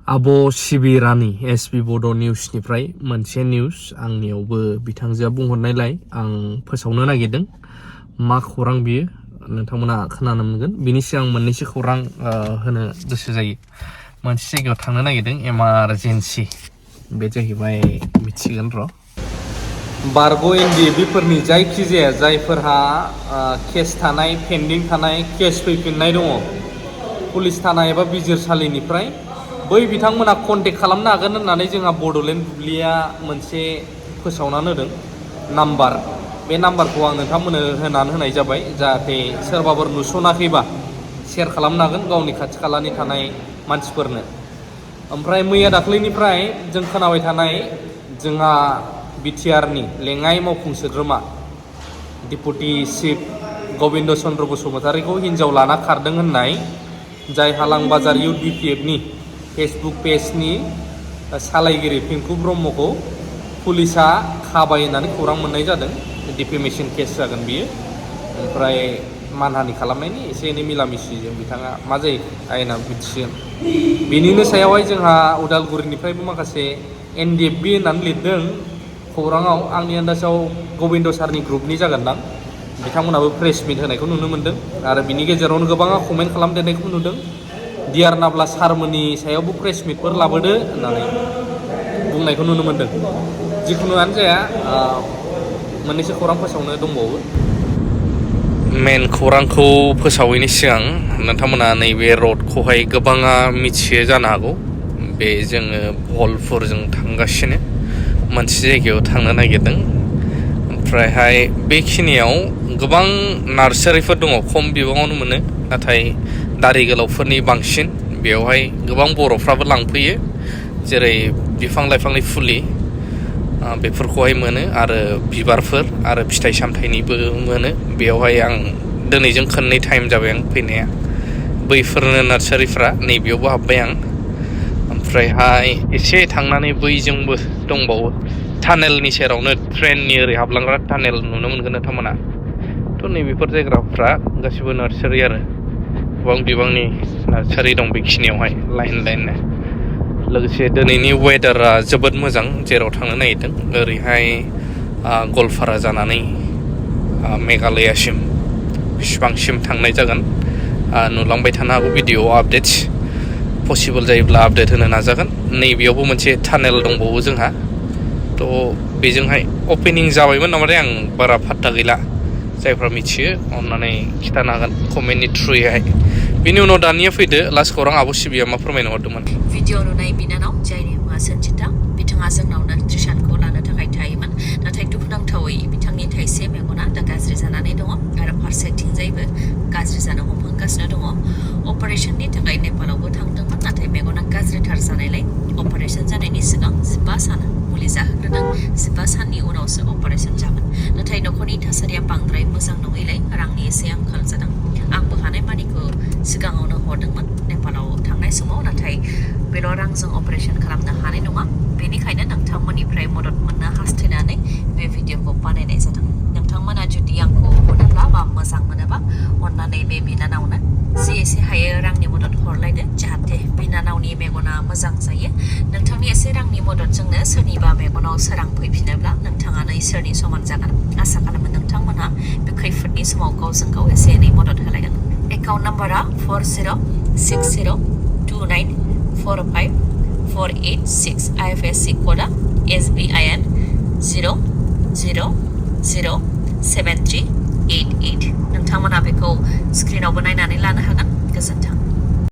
आब' सिबिरानि एसबि बड' निउसनिफ्राय मोनसे निउस आंनियावबो बिथांजोआ बुंहरनायलाय आं फोसावनो नागिरदों मा खौरां बियो नोंथांमोना खोनानो मोनगोन बिनि सिगां मोननैसो खौरां होनो गोसो जायो मोनसे जायगायाव थांनो नागिरदों इमारजेन्सि बे जाहैबाय मिथिगोन र' बारग' एनडिएफबिफोरनि जायखिजाया जायफोरहा केस थानाय पेन्डिं थानाय केस फैफिननाय दङ पुलिस थाना एबा बिजिरसालिनिफ्राय बै बिथांमोना कन्टेक्ट खालामनो हागोन होननानै जोंहा बड'लेण्ड बुब्लिया मोनसे फोसावनानै होदों नाम्बार बे नाम्बारखौ आं नोंथांमोननो होनानै होनाय जाबाय जाहाथे सोरबाफोर नुसनाखैबा शेयार खालामनो हागोन गावनि खाथि खालानि थानाय मानसिफोरनो ओमफ्राय मैया दाख्लैनिफ्राय जों खोनाबाय थानाय जोंहा बिटिआरनि लेङाइ मावफुं सोद्रोमा डिपुटि चिफ गबिन्द चन्द्र बसुमतारीखौ हिन्जाव लाना खारदों होननाय जाय हालां बाजार इउथ बिपिएफनि फेसबुक पेजनि सालायगिरि पिंकु ब्रह्मखौ पुलिसा काबाय होननानै खौरां मोननाय जादों डिफेमेशन केस जागोन बियो ओमफ्राय मानहानि खालामनायनि एसे एनै मिलामिसिजों बिथाङा मा जायो आयेना मिथिसिगोन बेनिनो सायावहाय जोंहा उदालगुरिनिफ्रायबो माखासे एनडिएफबि होननानै लिरदों खौराङाव आंनि आन्दाजाव गबिन्द सारनि ग्रुपनि जागोनदां बिथांमोनाबो प्रेस मिट होनायखौ नुनो मोन्दों आरो बिनि गेजेरावनो गोबाङा कमेन्ट खालामदेरनायखौ नुदों डिआर नाब्ला सारमोननि सायावबो प्रेस मिटफोर लाबोदो होननानै बुंनायखौ नुनो मोन्दों जिखुनुआनो जाया मोननैसो खौरां फोसावनो दंबावो मेन खौरांखौ फोसावैनि सिगां नोंथांमोना नैबे रडखौहाय गोबाङा मिथियो जानो हागौ बे जोङो बलफोरजों थांगासिनो मोनसे जायगायाव थांनो नागिरदों ओमफ्रायहाय बेखिनियाव गोबां नार्सारिफोर दङ खम बिबाङावनो मोनो नाथाय दारि गोलावफोरनि बांसिन बेवहाय गोबां बर'फ्राबो लांफैयो जेरै बिफां लाइफांनि फुलि बेफोरखौहाय मोनो आरो बिबारफोर आरो फिथाइ सामथाइनिबो मोनो बेवहाय आं दिनैजों खननै टाइम जाबाय आं फैनाया बैफोरनो नार्सारिफ्रा नैबेयावबो हाबबाय आं ओमफ्रायहाय एसे थांनानै बैजोंबो दंबावो टानेलनि सेरावनो ट्रेननि ओरै हाबलांग्रा टानेल नुनो मोनगोन नोंथांमोना थ' नैबेफोर जायगाफ्रा गासिबो नार्सारि आरो गोबां बिबांनि नार्सारि दं बेखिनियावहाय लाइन लाइननो लोगोसे दिनैनि वेदारा जोबोद मोजां जेराव थांनो नागिरदों ओरैहाय गवालपारा जानानै मेघालयासिम बिसिबांसिम थांनाय जागोन नुलांबाय थानो हागौ भिडिअ आपडेट्स पसिबल जायोब्ला आपडेट होनो नाजागोन नैबेयावबो मोनसे टानेल दंबावो जोंहा थ' बेजोंहाय अपेनिं जाबायमोन नामाथाय आं बारा फात्ता गैला जायफ्रा मिथियो अननानै खिथानो हागोन कमेन्टनि थ्रुयैहाय बिनि उनाव दानिया फैदो लास्ट खौरां आब' सिबिया मा फोरमायनो हरदोंमोन भिडिअ नुनाय बिनानाव जायनि मुङा सोनजिता बिथाङा जोंनावनो टिउसनखौ लानो थाखाय थायोमोन नाथाय दुखुनांथावै बिथांनि थाइसे मेगना दा गाज्रि जानानै दङ आरो फारसेथिंजायबो गाज्रि जानो हमहांगासिनो दङ अपारेशननि थाखाय नेपालावबो थांदोंमोन नाथाय मेगना गाज्रिथार जानायलाय अपारेशन जानायनि सिगां 15 सान मुलि जाहोग्रोदों 15 साननि उनावसो अपारेशन जागोन नाथाय न'खरनि थासारिया बांद्राय मोजां नङैलाय रांनि एसे आंखाल जादों आंबो हानाय मानिखौ सिगाङावनो हरदोंमोन नेपालाव थांनाय समाव नाथाय बेल' रांजों अपारेशन खालामनो हानाय नङा बेनिखायनो नोंथांमोननिफ्राय मदद मोननो हास्थायनानै बे भिडिअखौ बानायनाय जादों नोंथांमोना जुदि आंखौ अनोब्ला बा मोजां मोनोबा अननानै बे बिनानावनो जि एसे हायो रांनि मदद हरलायदो जाहाथे बिनानावनि मेगना मोजां जायो नोंथांनि एसे रांनि मददजोंनो सोरनिबा मेगनाव सोरां फैफिनोब्ला नोंथाङानो इसोरनि समान जागोन आसा खालामो नोंथांमोनहा बे खैफोदनि समाव गावजों गाव एसे एनै मदद होलायगोन एकाउन्ट नाम्बारा 406029454886 IFSC कोडा SBIN 0007388 नोंथांमोना बेखौ स्क्रिनावबो नायनानै लानो हागोन गोजोन्थों